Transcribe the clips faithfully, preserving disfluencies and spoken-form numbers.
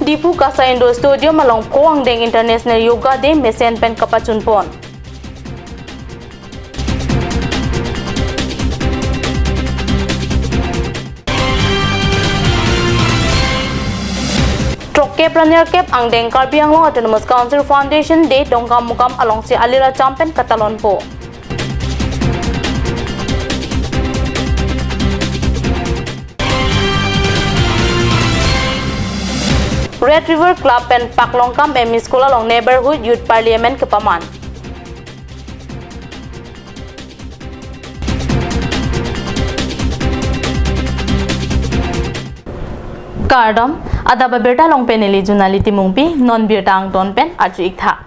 Diphu KASA Indoor Stadium along pho angdeng International Yoga Day mesen pen kapachunpon. Throkkep ra nerkep angdeng Karbi Anglong Autonomous Council Foundation Day Dongkamukam alongsi alir acham pen katalonpo. Red River Club pen Paklongkam M E School along Neighborhood Youth Parliament kepaman. Kardom, adap abirta along pen neli Junali Timungpi, non birta angton pen arju-ik tha.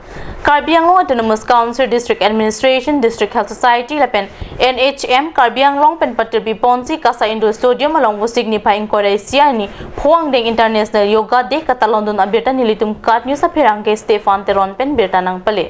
Karbi Anglong Autonomous Council, District Administration, District Health Society lapen N H M Karbi Anglong pen patirpi ponsi KASA Indoor Stadium along Vosik niphai ingkoi ra isi arni pho angdeng International Yoga Day katalondun abirta nelitum KAT News apherangke Stephan Teron pen birta nangpale.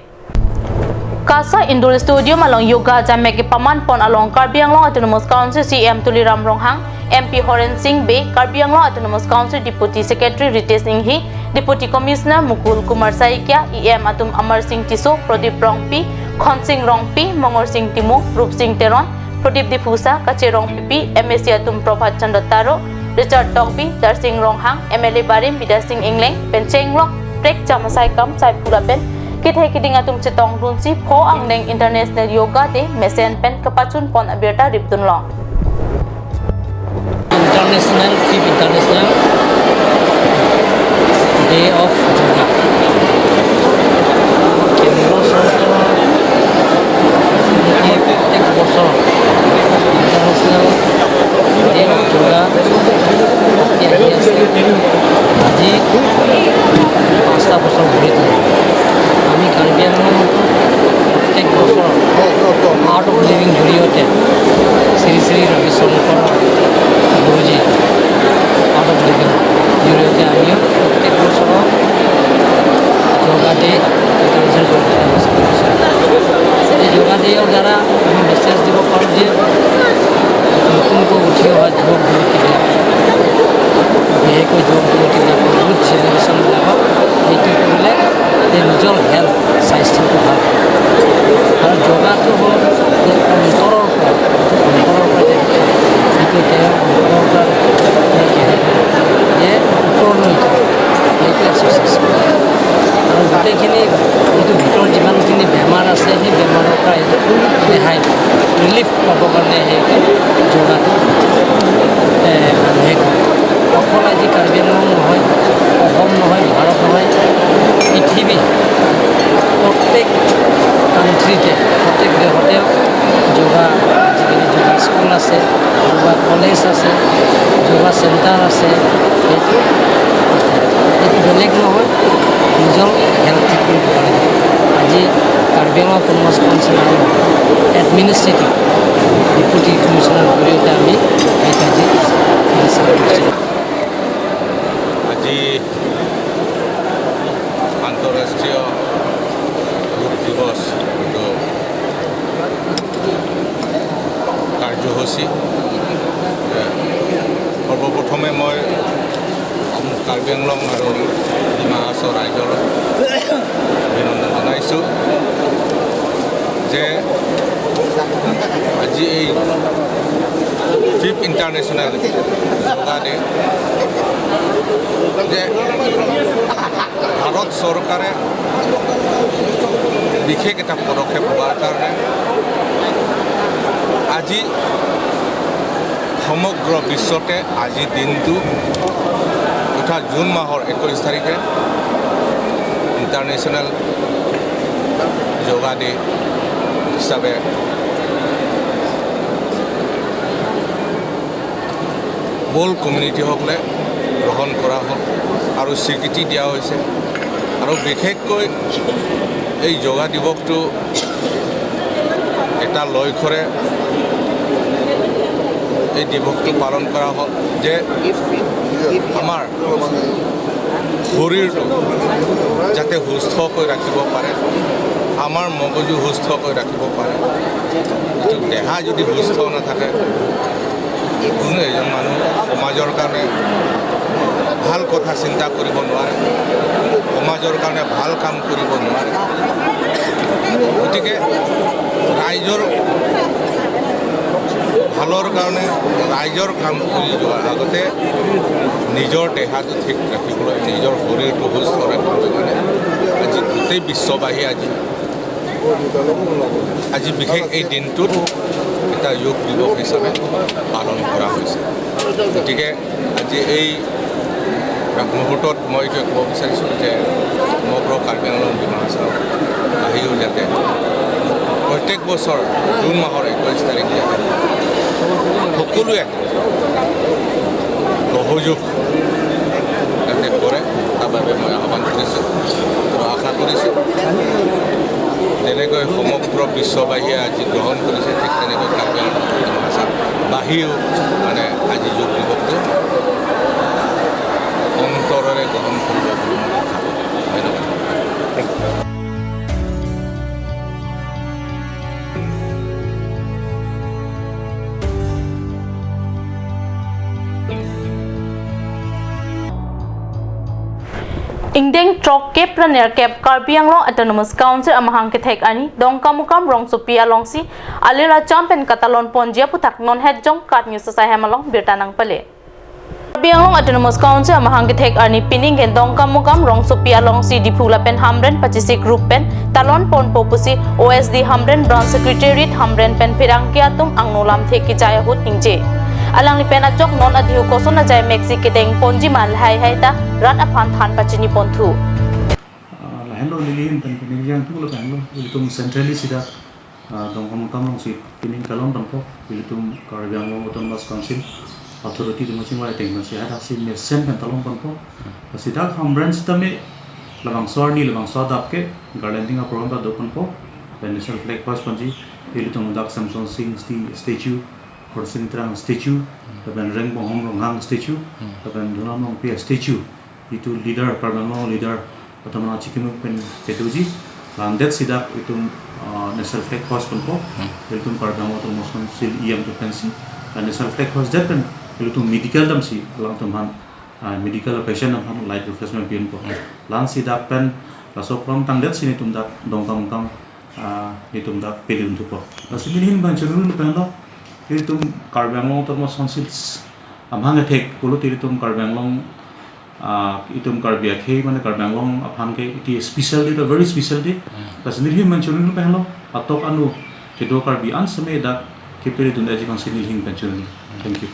KASA Indoor Stadium along yoga jamek kepaman pon along Karbi Anglong Autonomous Council C E M Tuliram Ronghang, M P Horen Sing Bey, Karbi Anglong Autonomous Council Deputy Secretary Ritesh Enghi, Deputy Commissioner Mukul Kumar Saikia, E M atum Amar Sing Tisso, Pradip Rongpi, Khonsing Rongpi, Mongor Sing Timung, Rup Sing Teron, Pradip Diphusa, Kache Rongpipi, M A C atum Prabhat Chandra Taro, Richard Tokbi, Darsing Ronghang, M L A barim Bidya Sing Engleng pen chenglok prek cham asai kam sai pura pen kethe keding atum chetongdunsi pho angdeng International Yoga Day mesen pen kapachunpon abirta ripdunlong. International, fifth International Day of Yoga. কেন্দ্ৰ চৰকাৰৰ এই প্ৰত্যেক বছৰ International Day of Yoga পাতি আহি আছে। আজি পাঁচটা বছৰ ভৰি দিলে। আমি কাৰ্বি আংলঙত প্ৰত্যেক বছৰ আৰ্ট অফ লিভিং জৰিয়তে শ্ৰী শ্ৰী ৰবিশংকৰ গুৰুজী আৰ্ট অফ লিভিং জৰিয়তে আমিও প্ৰত্যেক বছৰ যোগা ডে, ইণ্টাৰনেশ্যনেল যোগা ডে আলোচনা কৰিছোঁ। এই যোগা ডেৰ দ্বাৰা আমি মেছেজ দিব পাৰোঁ যে নতুনকৈ উঠি অহা যুৱক যুৱতীবিলাক, বিশেষকৈ যুৱক যুৱতীবিলাক, ইউথ জেনেৰেশ্যনবিলাকক এইটো কৰিলে এই নিজৰ হেল্থ, স্বাস্থ্যটো ভাল হয়। আৰু যোগাটো হ'ল যে অন্তৰৰ পৰা, অন্তৰৰ পৰা যে যিটো তেওঁ অন্তৰৰ পৰা যে ওপৰলৈ যায়, সেইটো এক্সাৰচাইজ। আৰু গোটেইখিনি যিটো ভিতৰত যিমানখিনি বেমাৰ আছে, সেই বেমাৰৰ পৰা এইটো ৰেহাই, ৰিলিফ পাবৰ কাৰণে সেইটো যোগাটো, এ, মানুহে কৰে। অকল আজি কাৰ্বি আংলং নহয়, অসম নহয়, ভাৰত নহয়, পৃথিৱী প্ৰত্যেক কাণ্ট্ৰিতে, প্ৰত্যেক দেশতে যোগা, আজিকালি যোগা স্কুল আছে, যোগা কলেজ আছে, যোগা চেণ্টাৰ আছে। সেইটো, সেইটো বেলেগ নহয়, নিজৰ হেল্থ ঠিক কৰিব লাগে। আজি কাৰ্বি আংলং অট'নমাছ কাউন্সিল আৰু এডমিনিষ্ট্ৰেটিভ ডেপুটি কমিছনাৰ জৰিয়তে আমি এই কাৰ্যসূচী আজি আন্তঃৰাষ্ট্ৰীয় যোগ দিৱস, এইটো কাৰ্যসূচী। সৰ্বপ্ৰথমে মই কাৰ্বি আংলং আৰু ডিমা হাছাও ৰাইজলৈ অভিনন্দন জনাইছোঁ যে আজি এই ফিফ্থ ইণ্টাৰনেশ্যনেল যোগা ডে, যে ভাৰত চৰকাৰে বিশেষ এটা পদক্ষেপ লোৱাৰ কাৰণে আজি সমগ্ৰ বিশ্বতে আজি দিনটো, অৰ্থাৎ জুন মাহৰ একৈছ তাৰিখে ইণ্টাৰনেশ্যনেল যোগা ডে হিচাপে ৱৰ্ল্ড কমিউনিটিসকলে গ্ৰহণ কৰা হ'ল আৰু স্বীকৃতি দিয়া হৈছে। আৰু বিশেষকৈ এই যোগা দিৱসটো এটা লক্ষ্যৰে এই দিৱসটো পালন কৰা হ'ল যে আমাৰ শৰীৰটো যাতে সুস্থকৈ ৰাখিব পাৰে, আমাৰ মগজু সুস্থকৈ ৰাখিব পাৰে। যিটো দেহা যদি সুস্থ নাথাকে, কোনো এজন মানুহ সমাজৰ কাৰণে ভাল কথা চিন্তা কৰিব নোৱাৰে, সমাজৰ কাৰণে ভাল কাম কৰিব নোৱাৰে। গতিকে ৰাইজৰ ভালৰ কাৰণে, ৰাইজৰ কাম কৰি যোৱাৰ আগতে নিজৰ দেহাটো ঠিক ৰাখিবলৈ, নিজৰ শৰীৰটো সুস্থ ৰাখিবলৈ কাৰণে আজি গোটেই বিশ্ববাসী আজি, আজি বিশেষ এই দিনটোত এটা যোগ দিৱস হিচাপে পালন কৰা হৈছে। গতিকে আজি এই মুহূৰ্তত মই এইটোৱে ক'ব বিচাৰিছোঁ যে সমগ্ৰ কাৰ্বি আংলং ডিমা হাছাও বাসীও যাতে প্ৰত্যেক বছৰ জুন মাহৰ একৈছ তাৰিখ যাতে সকলোৱে সহযোগ যাতে কৰে, তাৰ বাবে মই আহ্বান কৰিছোঁ আৰু আশা কৰিছোঁ যেনেকৈ সমগ্ৰ বিশ্ববাসীয়ে আজি গ্ৰহণ কৰিছে, ঠিক তেনেকৈ কাৰ্বি আংলং ডিমা হাছাও বাসীও মানে আজি যোগ দিৱসটো অন্তৰেৰে গ্ৰহণ কৰিব বুলি মই আশা কৰোঁ। ধন্যবাদ। Ingdeng throk kep ra nerkep Karbi Anglong Autonomous Council amahang kethek arni Dongkamukam rongsopi alongsi alir acham pen katalon ponji aputhak non het jong KAT News asai hem along birta nangpale. Karbi Anglong Autonomous Council amahang kethek arni pining ken Dongkamukam rongsopi alongsi Diphu lapen Hamren pachisi group pen talon ponpo pusi O S D Hamren Branch Secretariat Hamren pen pherangke atum angno lamthe kejai ahut ningje. Alangli pen ajok non adihu koson ajai meksi kedeng ponji ma lahai hai ta rat aphan than pachini ponthu. Ah, lahenlo neli ahin pen neli jangthu lahenlo ilitum centrally sida, ah, Dongkamukam alongsi pining talon ponpo, ilitum Karbi Anglong Autonomous Council authority atum chingvai ateng pensi hadak si mesen pen talon ponpo. Sida Hamren sitame labangso arni labangso adap ke garlanding aprogram ta do ponpo, pen national flag hoist ponji, ilitum dak Semson Sing sti-, statue, Khorsing Terang statue, lapen Rengbonghom Ronghang statue, lapen Dhonam Rongpi statue. Itum leader, Karbi Anglong leader, Patama Chikimuk pen kedoji, langdet sida itum, ah, national flag hoist ponpo, Hmm. itum Karbi Anglong Autonomous Council E M atum pensi, ah, national flag hoist det pen, itum medical damsi, alangtum aphan, ah, medical patient aphan light refreshment pi unpo. Hmm. Lang sida pen, laso program tangdet si nelitum dak Dongkamukam, ah, nelitum dak pele unthupo. Lasi neli ahin pen choningri pen lo, itum Karbi Anglong Autonomous Council amahang kethek pulote itum Karbi Anglong, ah, itum Karbi akhei mane Karbi Anglong aphan ke iti special day, very special day. Hmm. Lasi neli ahin pen choningri pen lo, atok anu kedo Karbi an seme dak kepele dun aji kangsi neli ahin pen choningri. Thank you.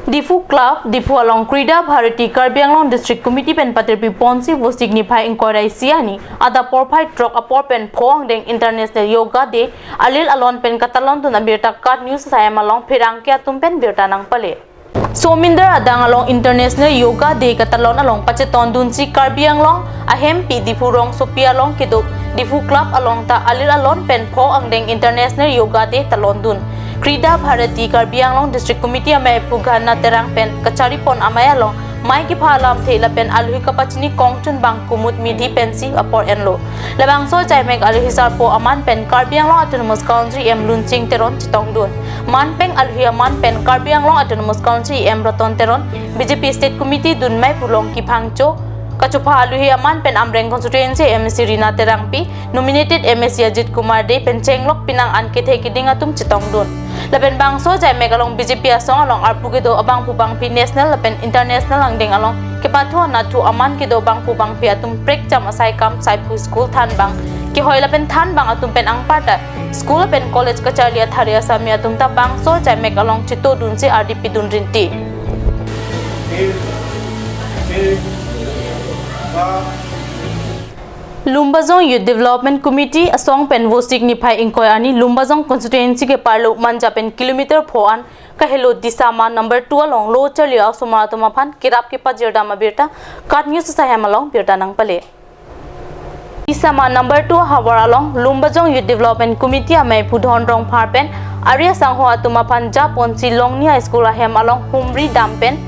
Diphu Club, Diphu along Krida Bharati Karbi Anglong District Committee pen patirpi ponsi Vosik niphai ingkoi ra isi arni adap porphai throk apor pen pho angdeng International Yoga Day alir alon pen katalon dun abirta KAT News asai hem along pherangke atum pen birta nangpale. Sominder adang along International Yoga Day katalon along pachetong dunsi Karbi Anglong ahempi Diphu rongsopi along kedo Diphu Club along ta alir alon pen pho angdeng International Yoga Day talon dun. Krida Bharati Karbi Anglong District Committee amei aphu Gana Terang pen kachari pon amei along mei kepha alamthe lapen alui kapachini kongchun bang kumut midi pensi apor enlo. Labangso ajai mek alui sarpo aman pen Karbi Anglong Autonomous Council E M Lunching Teron chetong dun. Man peng alui aman pen Karbi Anglong Autonomous Council E M Raton Teron, B J P State Committee dun mei pu Longki Phangcho, kachopha alui aman pen Amreng Constituency M A C Rina Terangpi, nominated M A C Ajit Kumar Dey pen chenglok pinang an kethe kiding atum chetong dun. Lapen bangso ajai mek along B J P asong along arpu kedo abangphu bangphi national lapen international angdeng along kepathu anathu aman kedo bangphu bangphi atum prekjam asai kam saiphu school thanbang kehoi lapen thanbang atum pen anparta school pen college kacharli athare asami atum ta bangso ajai mek along cheto dunsi ardi pidun rinti. Lumbajong Youth Development Committee asong pen Vosik niphai ingkoi arni Lumbajong constituency keparlo Manja pen kilometer pho an kahelo Disama number two along lo charli asomar atum aphan kerap kepajirdam abirta KAT News asai hem along birta nangpale. Disama number two havar along Lumbajong Youth Development Committee amei aphu Dhon Rongphar pen ari asangho atum aphan japonsi Longnia School ahem along humri dam pen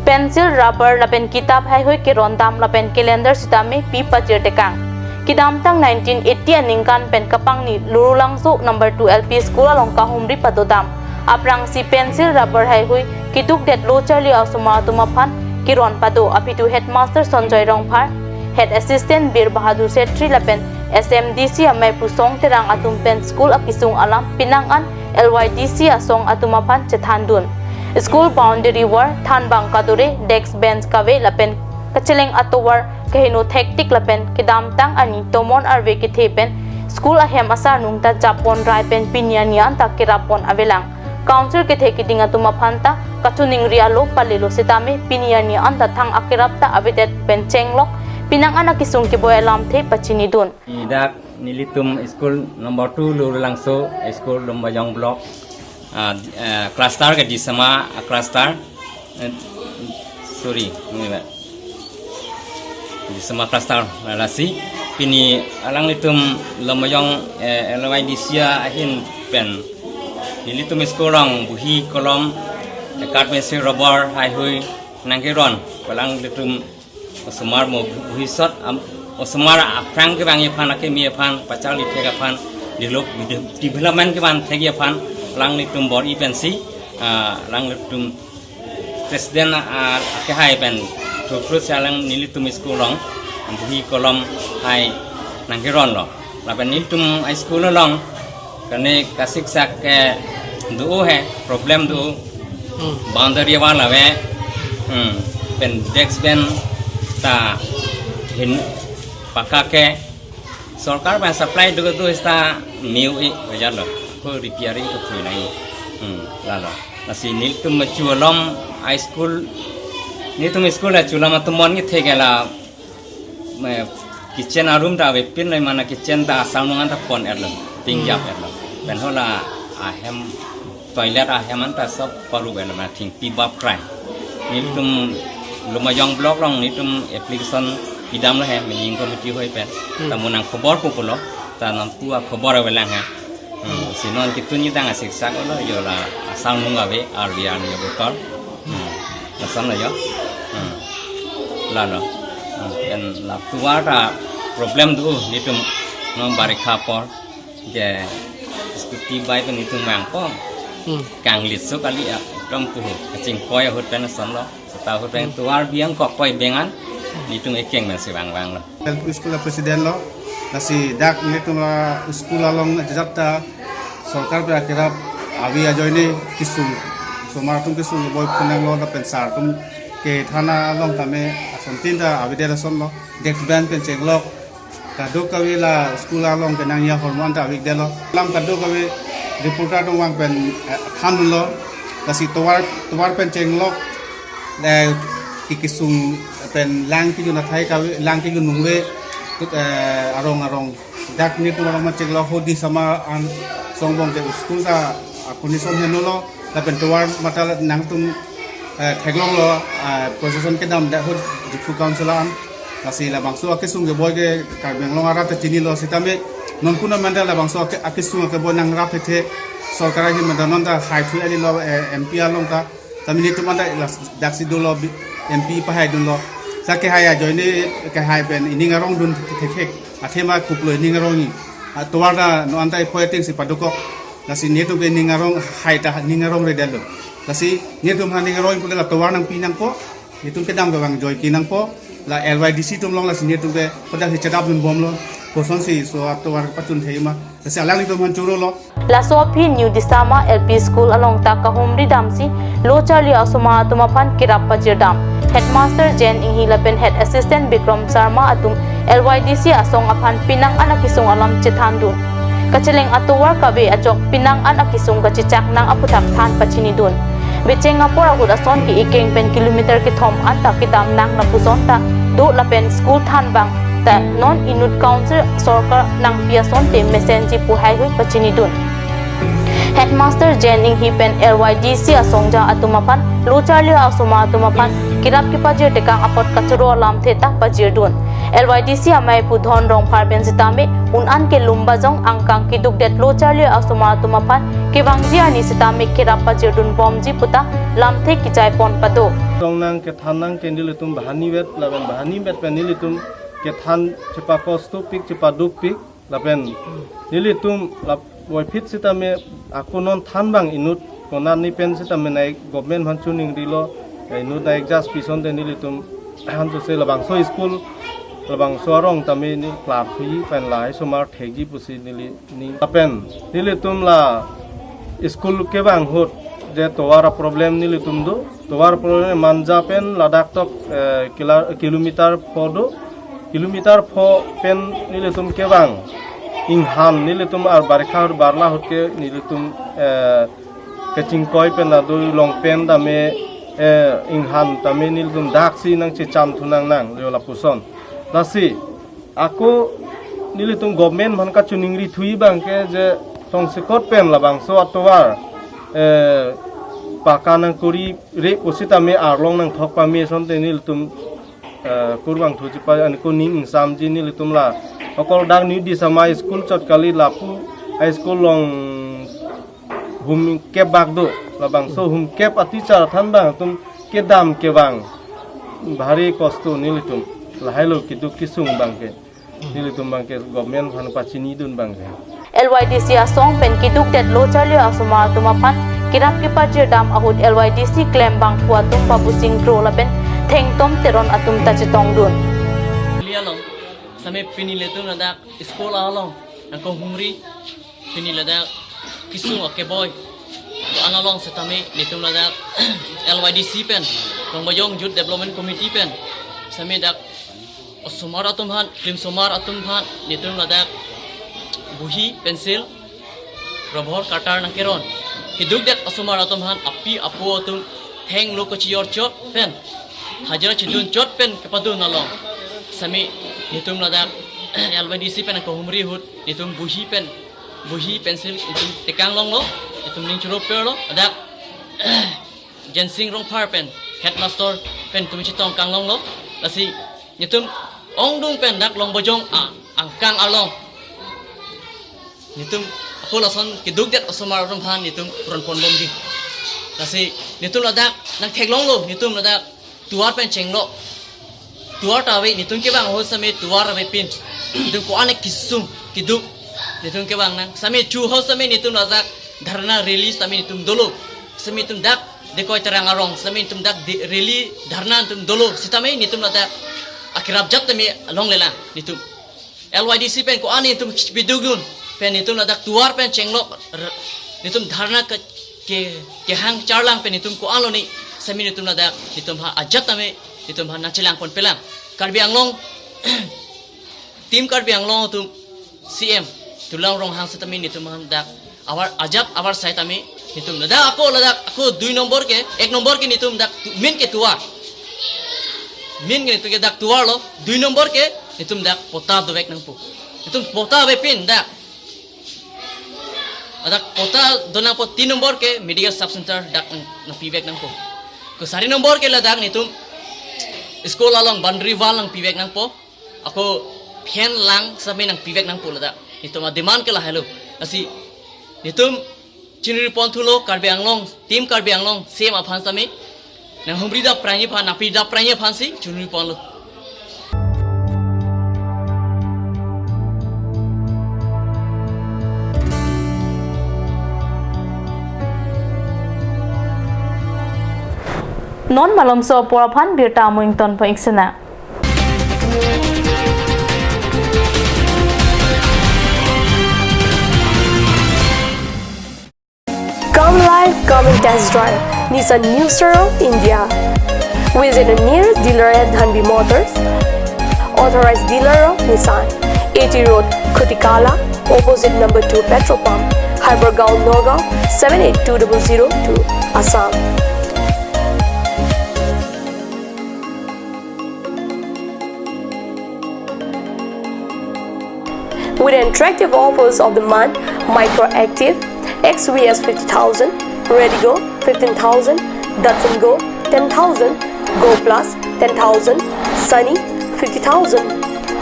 pencil, rubber lapen kitap heihui keron dam lapen calendar sitame pi pajir tekang. Kedamtang nineteen eighty aningkan pen kapangni Lurulangso number two L P school along kahumri padodam. Aphrangsi pencil, rubber haihui keduk det lo charli a-osomar atum aphan keron pado aphi tu headmaster Sanjoy Rongphar, head assistant Bir Bahadur Chetri lapen S M D C amei Pusong Terang atum pen school akesung alam penang an L Y D C asong atum aphan chethandun. School boundary wall, thanbang kadore, desk bench kave lapen kacheleng atovar kaheno thektik lapen kedamtang arni tomon arve kethe pen school ahem asarnung ta japon rai pen pini arni anta kerappon avelang. Council kethe keding atum aphan ta kachiningri alo palelo sitame pini arni anta thang akerap ta avedet pen chenglok penang an akesung keboi alamthe pachinidun. Idak nelitum school number two Lurulangso school Lumbajong block, ah, eh, cluster ke Disama, ah, cluster, eh, sorry, ini, Pak. Disama cluster, lasi pini alanglitum Lumbajong, eh, L Y D C ahin pen nelitum school along buhi kolom, eh, card pencil, rubber haihui nangkeron, alanglitum osomar mo bhobishyot am, osomar aphrang kevangji aphan, akimi aphan, pacharli thek aphan, develop, development kevan thekji aphan alanglitum bor-i pensi, ah, alanglitum president, ah, akehai pen thurthur si alang nelitum school along buhi kolom hai nangkeronlo. Lapen nelitum school along kene kasiksak ke do he problem do. Hmm. Boundary wall ave. Hmm. Pen desk bench ta hin pakka ke sorkar pen supply do do ista miu i bajar lo. Ko repairing ko thui nai. Hmm. Lalo. Lasi nelitum machu alom high school, nelitum school achu alom atum mon ngi thegela me kitchen arum ta avepin lo, mane kitchen ta asarnung anta pon erlo, tingjap erlo. Pen hala ahem toilet ahem anta sob paru erlo, mane thengpi bap krai. Nelitum Lumbajong block along nelitum application pidamlo he, meeting committee hoi pen. Hmm. Tamu nangkhobor pu pulo, ta nangpu akhobor avelang he. Hmm, si non ketun kedang asiksak lo, yo la asarnung ave, arvi arni abutol. Hmm, lason lo yo. Hmm, lalo. Hmm, pen la tovar ta problem do nelitum non barikha apor. Je scooty bike nelitum vangpo. Hmm. Kanglit so kali ya, ekdom pu. Kachingpoi ahut pen lason lo. Seta ahut pen tovar biang kokpoi bengan. Nelitum ekeng pen si vangvanglo. L P school a-president lo, lasi dak nelitum a-school along ajat ta sorkar pen akerap ave ajoine kesung, osomar atum kesung boi phonanglo lapen sar atum kethan along tame asontin ta avedet ason lo, desk bench pen chenglok, kadokave la school along kenangji ahormu anta avedetlo. Alam kadokave reporter atum vang pen, eh, thandunlo, lasi tovar, tovar pen chenglok, eh, ke kesung pen lang kejun athai kave, lang kejun nungve, eh, arong arong. Dak nelitum arong ma chiklo ho Disama an songbong ke school ta a-condition henolo, lapen tovar mata nangtum, eh, theklonglo, eh, position kedam dak ho Diphu Council an. Lasi labangso akesung keboi ke Karbi Anglong arat ta chinilo sitame non kuna manda labangso ake-, akesung keboi nangrap thethe sorkar ahin manda non ta haithu alilo, eh, M P along ta. Tame nelitum anta la daksi dolo bi-, M P pahaidunlo. Sa kehai ajoine kehai pen ining arongdun thekthe. Athema kopilo ining arongji. Atovar ta non anta ipho eting si padokok. Lasi nelitum ke ining arong hai ta ining arongredetlo. Lasi nelitum ha ining arong pule la tovar nangpi nangpo. Nelitum kedam kevang joike nangpo. La L Y D C atum along lasi nelitum ke pada hi chadap dunbomlo. Kosonsi so atovar pachun thei ma. Lasi alanglitum aphan churolo. Laso aphi New Disama L P School along ta kahumri damsi lo charli a-osomar atum aphan kerap pajirdam. Headmaster Jen Inghi lapen Head Assistant Bikram Sharma atum L Y D C asong aphan penang an akesung alam chethandun. Kacheleng atovar kave ajok penang an akesung kachechak nang aphuthak than pachinidun. Becheng apor ahut ason ke ekeng pen kilometer kethom anta kedam nang lapuson ta do lapen school thanbang ta non inut council sorkar nangpi asonte mesenji pu haihui pachinidun. Headmaster Jen Inghi pen L Y D C asongja atum aphan lo charli a-osomar atum aphan kerap kepajir tekang apot kachoro alamthe ta pajirdun. L Y D C amei pu Dhon Rongphar pen sitame un an ke Lumbajong angkang keduk det lo charli a-osomar atum aphan kevangji arni sitame kerap pajirdunbomji puta lamthe kechai pon pado. Tong nang kethan nang ke nelitum bahani vet lapen bahani vet pen nelitum kethan chepakostu pik, chepaduk pik, lapen nelitum lap voiphit sitame ako non than abang inut konat ni pen sitame nai government aphan chuning rilo, eh, inut nai adjust pison te nelitum han sose labangso school, labangso arong tame ne klarthuji pen lahai osomar thekji pusi neli ning lapen nelitum la school kevang ahut je tovar problem nelitum do, tovar problem Manja pen ladak tok, eh, kila-, kilometer pho do, kilometer pho pen nelitum kevang inghan nelitum ar barikha ahut barla ahut ke nelitum, eh, kachingkoi pen ado long pen tame, eh, inghan tame nelitum daksi nangchecham thu nangnang jo lapuson. Lasi ako nelitum government aphan kachiningri thuji abang ke je tongsekot pen labangso atovar, eh, paka nangkori re pusitame arlong nangthok pame asonte nelitum, eh, kurvangthu chepa anko ning ingsamji nelitum la. Okor dak New Disama school chot kali lapu high school along hum kep bak do, labangso hum kep a teacher than abang atum kedam kevang bhari kosto nelitum, lahailo keduk kesung abang ke nelitum abang ke government aphan pachinidun abang ke. L Y D C asong pen keduk det lo charli osomar atum aphan kerap kepajirdam ahut L Y D C klembangphu atum Babusing Kro lapen Thengtom Teron atum ta chetongdun. Li along sitame pini nelitum ladak school along nangkehumri, pini ladak kesung akeboi do-an along sitame nelitum ladak L Y D C pen, Longbajong Youth Development Committee pen sitame dak osomar atum aphan, klim osomar atum aphan nelitum ladak bohi, pencil, rubber, cutter nangkeron. Keduk det osomar atum aphan api apo atum thenglo kachijor chot pen, hajira chidun chot pen kepadun along sitame nelitum ladak L Y D C pen nangkehumri ahut nelitum bohi pen, bohi pencil nelitum tekang longlo, nelitum ning choro perlo, ladak Jensing Rongphar pen headmaster pen nelitum chetongkang longlo. Lasi nelitum ongdung pen dak Longbajong a angkang along nelitum ako lason keduk det osomar atum aphan nelitum ron ponbomji. Lasi nelitum ladak nangtheklonglo, nelitum ladak tovar pen chenglo. Tovar ta ave, nelitum kevang ahut sitame tovar avepin. Nelitum ko-an kesung keduk nelitum kevang nang. Sitame chu ahut sitame nelitum ladak dharna rally sitame nelitum dolo. Sitame nelitum dak Dekoi Terang arong sitame nelitum dak de-, rally dharna nelitum dolo. Sitame nelitum ladak akerap ajat tame longlelang nelitum. L Y D C pen ko-an nelitum chipidukdun pen nelitum ladak tovar pen chenglo, r-, nelitum dharna ke, ke, kehang charlang pen nelitum ko-an lone sitame nelitum ladak nelitum ha ajat tame nelitum ha nangchelang ponpelang. Karbi Anglong Team Karbi Anglong atum C M Tuliram Ronghang sitame nelitum aphan dak abar ajat abar sai tame nelitum ladak ako, ladak ako dui nombor ke, ek nombor ke nelitum dak tu-, main ke tovar. Main ke nelitum ke dak tovar lo, dui nombor ke nelitum dak patta dovek nangpo. Nelitum patta avepin dak, ladak patta do nangpo, tin nombor ke medical sub center dak nang, nangpivek nangpo. Ko sari nombor ke ladak nelitum school along boundary wall nangpivek nangpo. Ako phen lang sitame nangpivek nangpo ladak. Nelitum a-demand ke lahailo. Lasi nelitum chiningri ponthulo Karbi Anglong, Team Karbi Anglong C M aphan sitame nanghumri dap pranji aphan, nangpi dap pranji aphansi chiningri ponlo. Non malomso apor aphan birta amoington po ingsena. Come live, come and test drive Nissan New Sero India. Visit a nearest dealer at Dhanvi Motors, authorized dealer of Nissan, A T Road, Khutikala, opposite number two petrol pump, Hypergaon, Nagaon, seven eight two double zero two, Assam. With attractive offers of the month, Micra Active, X V S fifty thousand, Redigo fifteen thousand, Datsun Go ten thousand, Go Plus ten thousand, Sunny fifty thousand,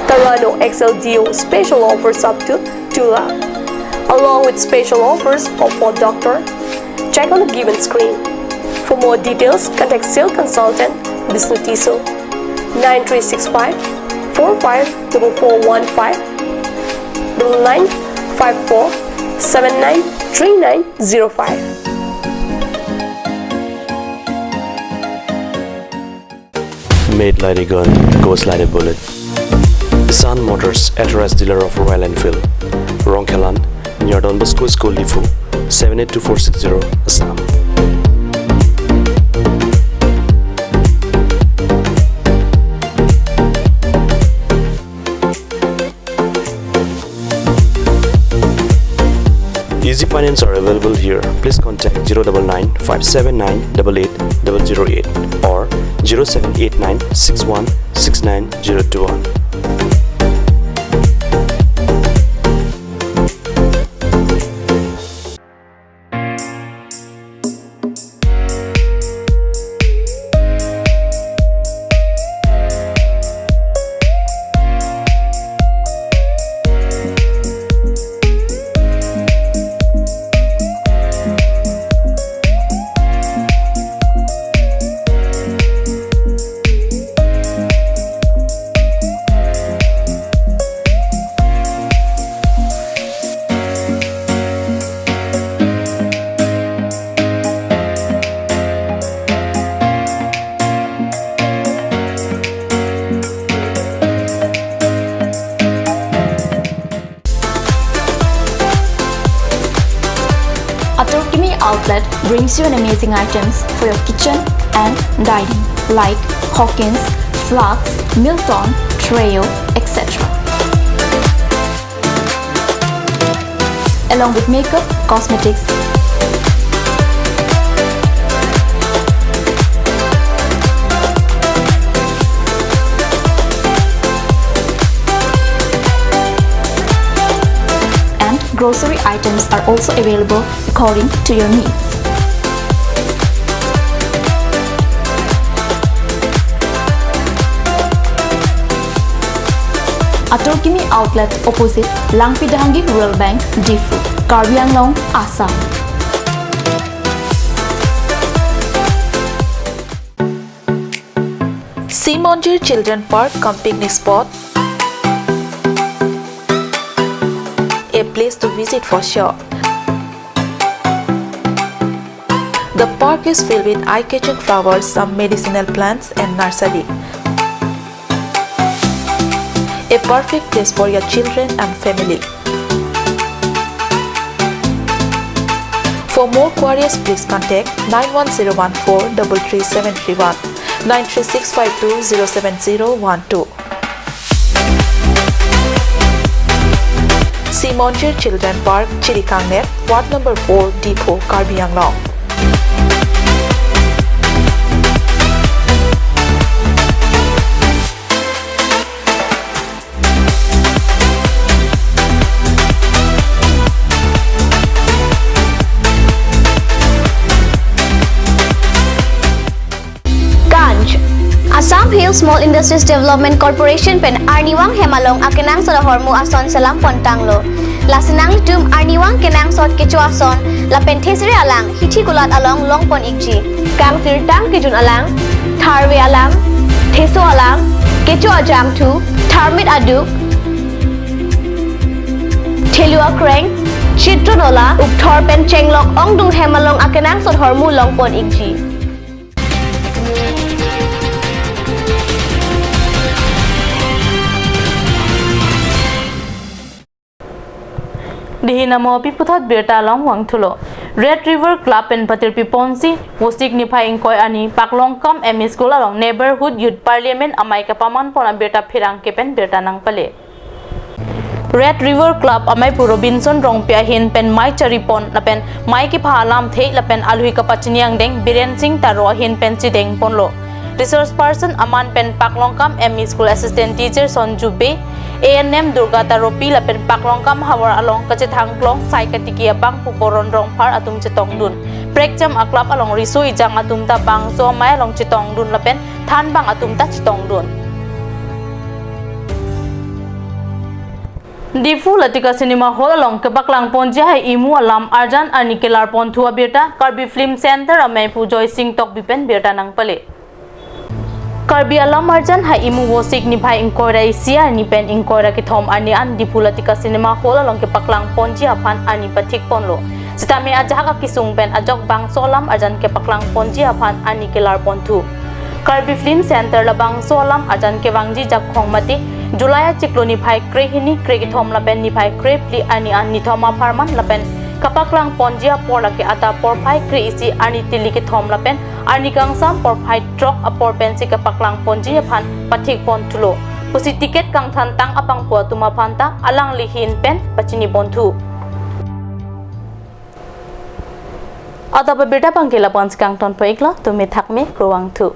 Terrano X L D O special offers up to two lakh, along with special offers of Ford Doctor. Check on the given screen. For more details, contact sales consultant Bishnu Tisso, nine three six five four five double four one five, double nine five four seven nine three nine zero five. Made like a gun, goes like a bullet. Sun Motors, authorized dealer of Royal Enfield, Rongkhelan, near Don Bosco School, Diphu, seven eight two four six zero, Assam. Easy finance are available here. Please contact zero double nine five seven nine double eight double zero eight or zero seven eight nine six one six nine zero two one. Ator Kimi Outlet brings you an amazing items for your kitchen and dining, like Hawkins, flasks, Milton, Treo, et cetera, along with makeup, cosmetics, and grocery items are also available according to your needs. Ator Kimi Outlet, opposite Langpi Dehangi Rural Bank, Diphu, Karbi Anglong, Assam. Simonjir Children Park cum picnic spot, a place to visit for sure. The park is filled with eye-catching flowers, some medicinal plants and nursery. A perfect place for your children and family. For more queries, please contact nine one zero one four double three seven three one, nine three six five two zero seven zero one two. Simonjir Children Park, Chirikangner, Ward number four, Diphu, Karbi Anglong. Ganj. Assam Hill Small Industries Development Corporation pen arnivang hem along akenangsot ahormu ason selam pon tanglo. Lasi nanglitum arnivang kenangsot kecho ason lapen thesere alang hithi kulat along longpon ikji. Kangsirtang kejun alang, tharve alam, theso alam, kecho ajangthu, tharmit aduk, thelu akreng, chitro nola, ukthor pen chenglok ongdung hem along akenangsot ahormu longpon ikji. Dihi namo pi puthot birta along vangthulo. Red River Club pen patirpi ponsi, Vosik niphai ingkoi arni, Paklongkam M E School along Neighborhood Youth Parliament amei kapaman pon abirta pherangke pen birta nangpale. Red River Club ameipu Robinson Rongpi ahin pen mei charipon lapen mei kepha alamthe lapen alui kapachini angdeng Biren Singh Taro ahin pen chideng ponlo. Resource person aman pen Paklongkam M E School Assistant Teacher Sonju Bey, A N M Durga Taropi lapen Paklongkam havar along kachethang klong sai katiki abangphu Boron Rongphar atum chetongdun. Prekjam a club along riso ejang atum ta bangso amei along chetongdun lapen thanbang atum ta chetongdun. Diphu Latika Cinema Hall along kepaklang ponji hai imu alam arjan arni kelar ponthu abirta Karbi Film Center ameipu Joy Singh Tokbi pen birta nangpale. Karbi Alam Arjan ha Imu Vosik niphai ingkoi ra isi arni pen ingkoi ra kethom arni an Diphu Latika Cinema Hall along kepaklang ponji aphan arni pathik ponlo. Sitame ajahak akesung pen ajok bangso alam arjan kepaklang ponji aphan arni kelar ponthu. Karbi Film Center labangso alam arjan kevangji jakong mate July achiklo niphai kre hini kre kethom lapen niphai kre phli arni an nithom apharman lapen kapaklang ponji apor lake adap porphai kre isi arni tili kethom lapen arni kangsam porphai throk apor pensi kepaklang ponji aphan pathik ponthulo pusi ticket kangthan tang abangphu atum aphan ta alangli ahin pen pachini ponthu. Adap abirta abangke lapu-ansi kangton po iklo, tumi thakme, kurvangthu.